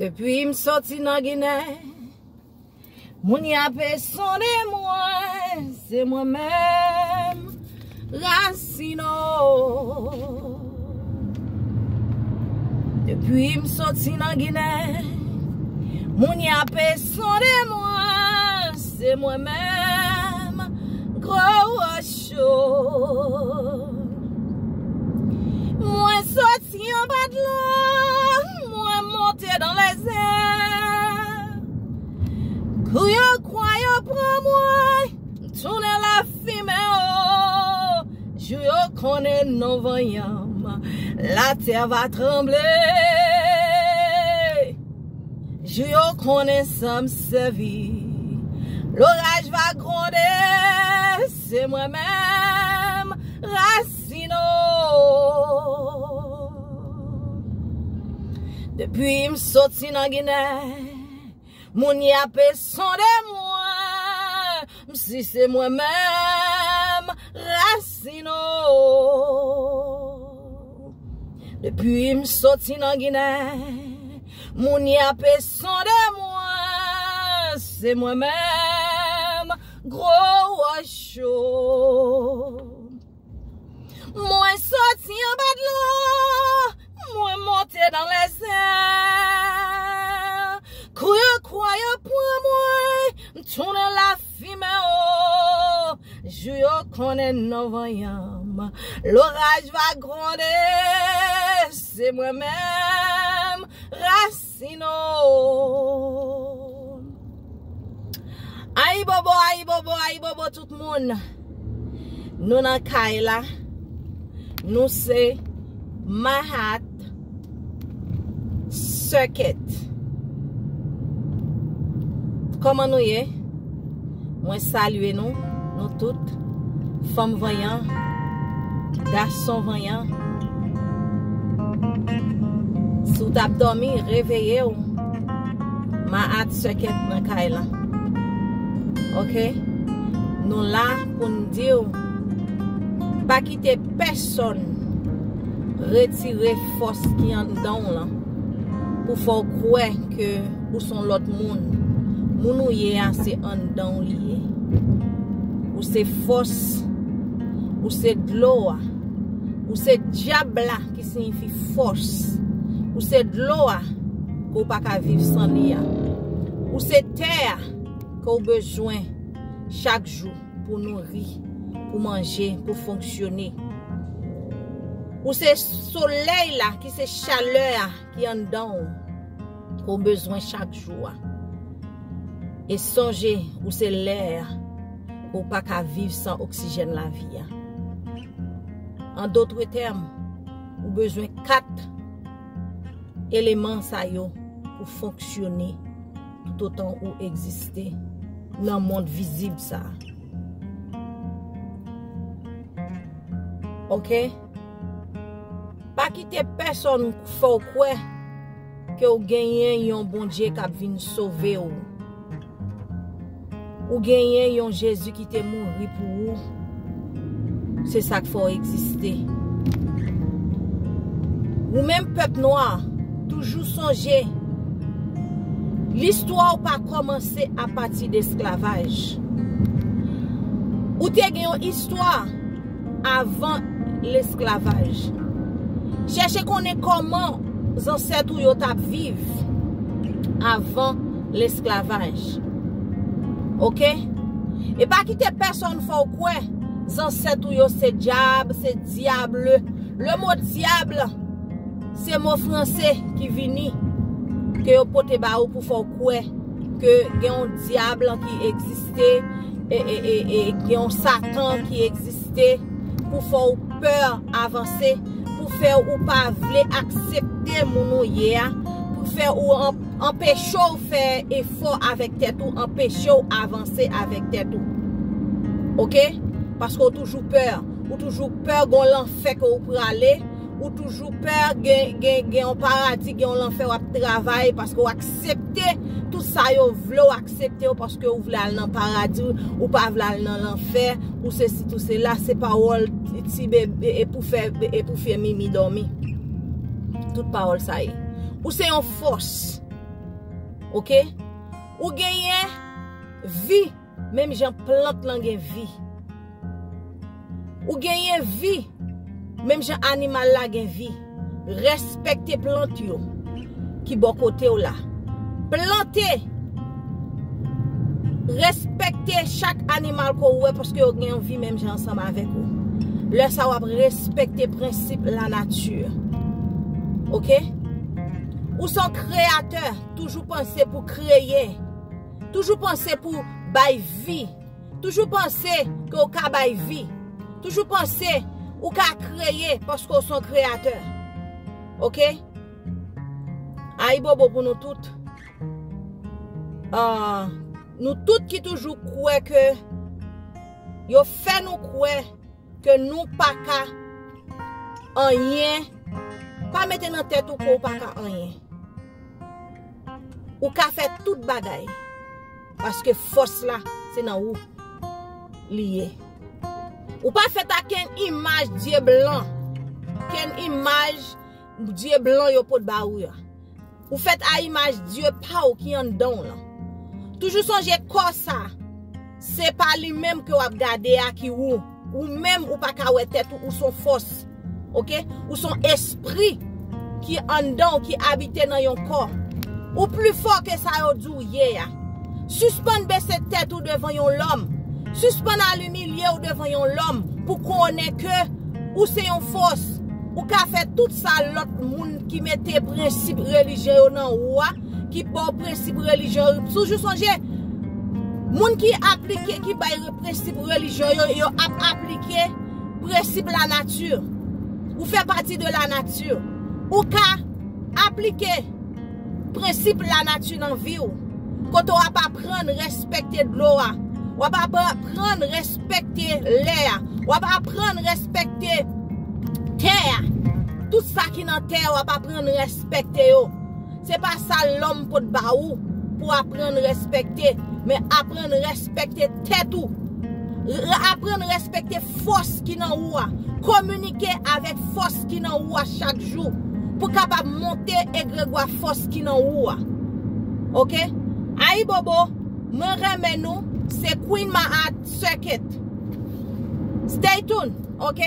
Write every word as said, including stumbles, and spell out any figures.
Depi m soti nan Ginen, moun y ape sonde mwen, se mwen menm, Racino. Depi m soti nan Ginen, moun y ape sonde mwen, se mwen menm, Gwo Wocho. Mwen soti anba dlo, mwen monte nan lèzè. Kou yo kwè yo pran mwen, m tounen lafimen o. Jou yo konnen non vanyan m, latè va tranble. Jou yo konnen sa m sèvi, loraj va gronde. Se mwen menm, Racino. Depi m soti nan Ginen, moun y ape sonde mwen, m si se mwen menm, Racino. Depi m soti nan Ginen, moun y ape sonde mwen, se mwen menm, Gwo Wocho. Mwen soti anba dlo, mwen monte nan lèzè. Kou yo kwè yo pran mwen, m tounen lafimen o. Jou yo konnen non vanyan m, loraj va gronde. Se mwen menm, Racino. Ayibobo, ayibobo, ayibobo tout moun. Nou nan kay la. Nou se Mahat Circuit. Kòman nou ye? Mwen salye nou, nou tout. Fanm vanyan, gason vanyan. Si w t ap dòmi, reveye w. Mahat Circuit nan kay la. Oke? Nou la pou n di w, pa kite pèsonn retire fòs ki anndan w lan pou fè w kwè ke ou se yon lòt moun. Moun ou ye a, se anndan w li ye. Ou se fòs, ou se dlo a, ou se dyab la ki siyifi fòs, ou se dlo a ke w pa ka viv san li a, ou se tè a ke w bezwen chak jou pou nouri, pou manje, pou fonksyone. Ou se solèy la ki se chalè a ki anndan w, ke w bezwen chak jou a. E sonje, ou se lè a, ke w pa ka viv san oksijèn lavi a. An dòt tèm, ou bezwen kat eleman sa yo pou fonksyone toutotan ou egziste nan mond vizib sa a. Oke? Pa kite pèsonn fè w kwè ke w genyen yon Bondye k ap vin sove w. Ou genyen yon Jezi ki te mouri pou ou. Se sa k fè w egziste. Ou menm pèp nwa, toujou sonje, listwa w pa kòmanse apati de esklavaj. Ou te gen yon istwa avan lesklavaj. Chèche konnen kòman zansèt ou yo t ap viv avan lesklavaj. Oke? E pa kite pèsonn fè w kwè zansèt ou yo se dyab, se dyable. Le mo dyab, se mo franse ki vini, ke yo pote ba ou pou fè w kwè ke gen yon dyab ki egziste, e, e, e, e gen yon Satan ki egziste pou fè w pè avanse, pou fè ou pa vle aksepte moun ou ye a, pou fè ou an-, anpeche w fè efò avèk tèt ou, anpeche w avanse avèk tèt ou. Oke? Paske ou toujou pè. Ou toujou pè gon lanfè ke ou prale. Ou toujou pè gen, gen, gen yon paradi, gen yon lanfè w ap travay paske w aksepte tout sa yo vle w aksepte yo paske ou vle al nan paradi, ou pa vle al nan lanfè, ou sesi, ou sela, se pawòl ti bebe, e pou fè, e pou fè mimi dòmi. Tout pawòl sa ye. Ou se yon fòs. Ok? Ou genyen vi, menm jan plant lan gen vi. Ou genyen vi, menm jan animal la gen vi. Respekte plant yo ki bò kote w la. Plante, respekte chak animal ke w wè, paske yo gen yon vi menm jan ansanm avèk ou. Lè sa w ap respekte prensip lanati. Ok? Ou se yon kreyatè, toujou panse pou kreye. Toujou panse pou bay vi. Toujou panse ke w ka bay vi. Toujou panse ou ka kreye paske w se yon kreyatè. Ok? Ayibobo pou nou tout. Ah, nou tout ki toujou kwè ke yo fè nou kwè ke nou pa ka anyen. Pa mete nan tèt ou ke w pa ka anyen. Ou ka fè tout bagay. Paske fòs la, se nan ou li ye. Ou pa fèt ak kenn imaj dye blan. Kenn imaj dye blan yo pot ba ou a. Ou fèt a imaj Dye pa w ki anndan w lan. Toujou sonje kò sa, se pa li menm ke w ap gade a ki ou. Ou menm ou pa ka wè tèt ou, ou se yon fòs. Ok? Ou se yon espri ki anndan w, ki abite nan yon kò. Ou pli fò ke sa yo di w ye a. Sispann bese tèt ou devan yon lòm. Sispann al imilye w devan yon lòm pou konnen ke ou se yon fòs. Ou ka fè tout sa lòt moun ki mete prensip relijyon yo nan ou a, ki ba w prensip relijyon yo. Toujou sonje, moun ki aplike, ki bay prensip relijyon yo, yo ap aplike prensip lanati. Ou fè pati de lanati. Ou ka aplike prensip lanati nan vi w. Kote w ap aprann respekte dlo a. W ap aprann respekte lè a. W ap aprann respekte tè a. Tout sa ki nan tè a, w ap aprann respekte yo. Se pa sa lòm pot ba ou pou aprann respekte, men aprann respekte tèt ou. R-, aprann respekte fòs ki nan ou a. Kominike avèk fòs ki nan ou a chak jou pou kapab monte egregwa fòs ki nan ou a. Ok? Ayibobo, mwen renmen nou. Se Queen Maat Circuit. Stay tuned, ok?